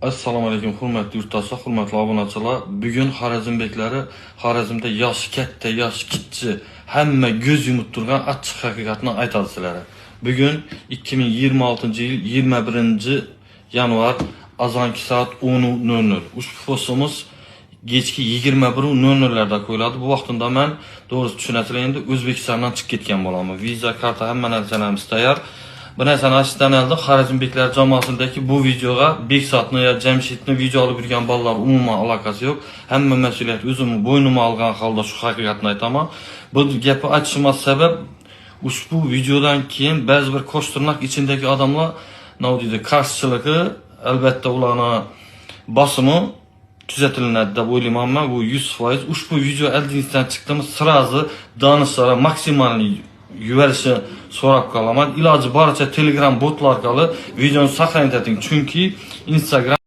Assalomu alaykum, hurmatli yurtdoshlar, hurmatli obunachilar. Bugun Xorazm beklari Xorazmda yoshi katta, yoshi kichik, hamma ko'z yumib turgan achchiq haqiqatni aytadi sizlarga. Bugun 2026-yil 21 yanvar, azonki soat 10:00. Ushbu postimiz kechki 21:00 larda qo'yiladi. Bu vaqtida men, to'g'risi, tushunasizlar, endi O'zbekistondan chiqib ketgan bo'laman. Viza, karta, hamma narsalarimiz tayyor. Bu narsani aytishdan oldin, Xorazm beklar jamoasidagi bu videoga Bekzodni yo Jamshidni, video olib yurgan bolalar umuman aloqasi yo'q. Hamma mas'uliyat o'zimni bo'ynima olgan holda shu haqiqatni aytaman. Bu gapni aytishima sabab, ushbu videodan keyin ba'zi bir qo'sh tirnoq ichindagi odamlar, nima deydi, qarshiligi, albatta ularni bosimi tuzatilinadi deb o'ylayman man. Bu 100%. Ushbu video oldingizdan chiqdimi, сразу donishlara maksimalniy yuborishni so'rab qolaman. Iloji boricha Telegram botlar orqali videoni saqlanib eting, chunki Instagram